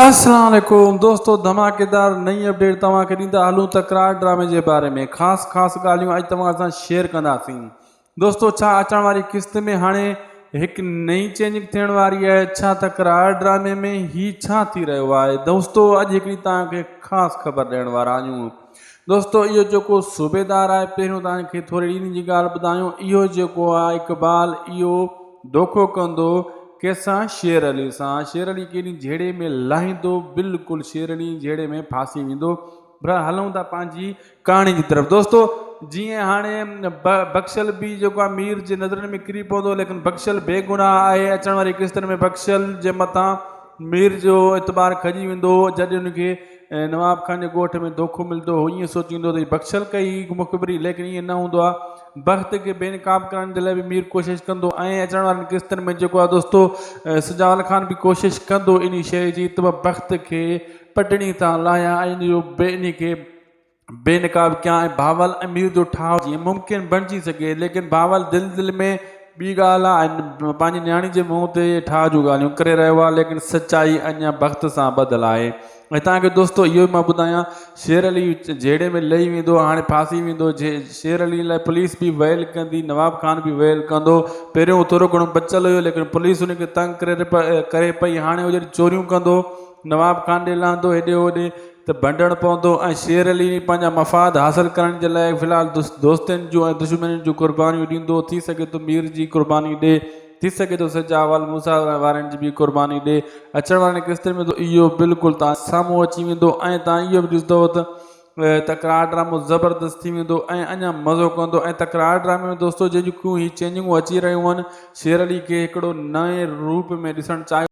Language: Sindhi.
السلام عليڪم دوستو ڌماڪيدار نئين اپڊيٽ توهان کي ڏيندا هلون تڪرار ڊرامي جي باري ۾ خاص خاص ڳالهيون اڄ توهان سان شيئر ڪنداسين دوستو ڇا اچڻ واري قسط ۾ هاڻي هڪ نئين چينجنگ ٿيڻ واري آهي ڇا تڪرار ڊرامي ۾ هي ڇا ٿي رهيو آهي دوستو اڄ هڪڙي توهان کي خاص خبر ڏيڻ وارا آهيون دوستو اهو جيڪو صوبيدار آهي پهريون توهان کي ٿوري ڏينهن جي ڳالهه ٻڌايون اهو جيڪو آهي اقبال اهو دوکو ڪندو ڪنهن سان شير علي سان شير علي ڪيڏي جهيڙي ۾ لاهيندو بلڪل شير علي جهيڙي ۾ ڦاسي ويندو بھرحال هلون ٿا پنهنجي ڪهاڻي جي طرف دوستو جيئن هاڻي بخشل به جيڪو آهي مير جي نظرن ۾ ڪري پوندو ليڪن بخشل بيگناهه آهي اچڻ واري قسطن ۾ بخشل جي مٿان مير جو اعتبار کڄي ويندو جڏهن ان کي نواب خان جي ڳوٺ ۾ دوکو ملندو هو ائين سوچيندو ته هي بخشل ڪئي هئي مخبري ليڪن ائين نه هوندو آهي بخت کي بي نقاب ڪرڻ جي لاء به مير ڪوشش ڪندو ۽ اچڻ وارن قسطن ۾ جيڪو آهي دوستو سجاول خان به ڪوشش ڪندو انهي شيء جي ته بخت کي پٽڻي تان لاهيان ۽ ان جو بي انهي کي بي نقاب ڪيان ۽ بھاول ۽ مير جو ٺاهه جيئن ممڪن بڻجي سگهي ليڪن بھاول دل دل ۾ ٻي ڳالهه آ ۽ پنهنجي نياڻي جي منهن تي ٺاهه جون ڳالهيون ڪري رهيو آ ليڪن سچائي اڃا بخت سان ٻڌل آهي ۽ توهان کي دوستو اهو به مان ٻڌايان شير علي جهيڙي ۾ لهي ويندو هاڻي ڦاسي ويندو شير علي لاء پوليس به ويل ڪندي نواب خان به ويل ڪندو پهريون ٿورو گهڻو بچيل هيو ليڪن پوليس ان کي تنگ ڪري ڪري پئي هاڻي هو جڏهن چوريون ڪندو نواب خان ڏي لهندو هيڏي هوڏي ته ڀنڊڻ پوندو ۽ شير علي پنهنجا مفاد حاصل ڪرڻ جي لاء في الحال دوستين جون ۽ دشمنين جون قربانيون ڏيندو، ٿي سگهي ٿو مير جي قرباني ڏي، ٿي سگهي ٿو سجاول موسيٰ وارن جي به قرباني ڏي. اچڻ وارين قسطن ۾ ته اهو بلڪل توهان سامهون اچي ويندو ۽ توهان اهو به ڏسندؤ ته تڪرار ڊرامو زبردست ٿي ويندو ۽ اڃا مزو ڪندو ۽ تڪرار ڊرامي ۾ دوستو جيڪيون هي چينجنگون اچي رهيون آهن شير علي کي هڪڙو نئين روپ ۾ ڏسڻ چاهيو.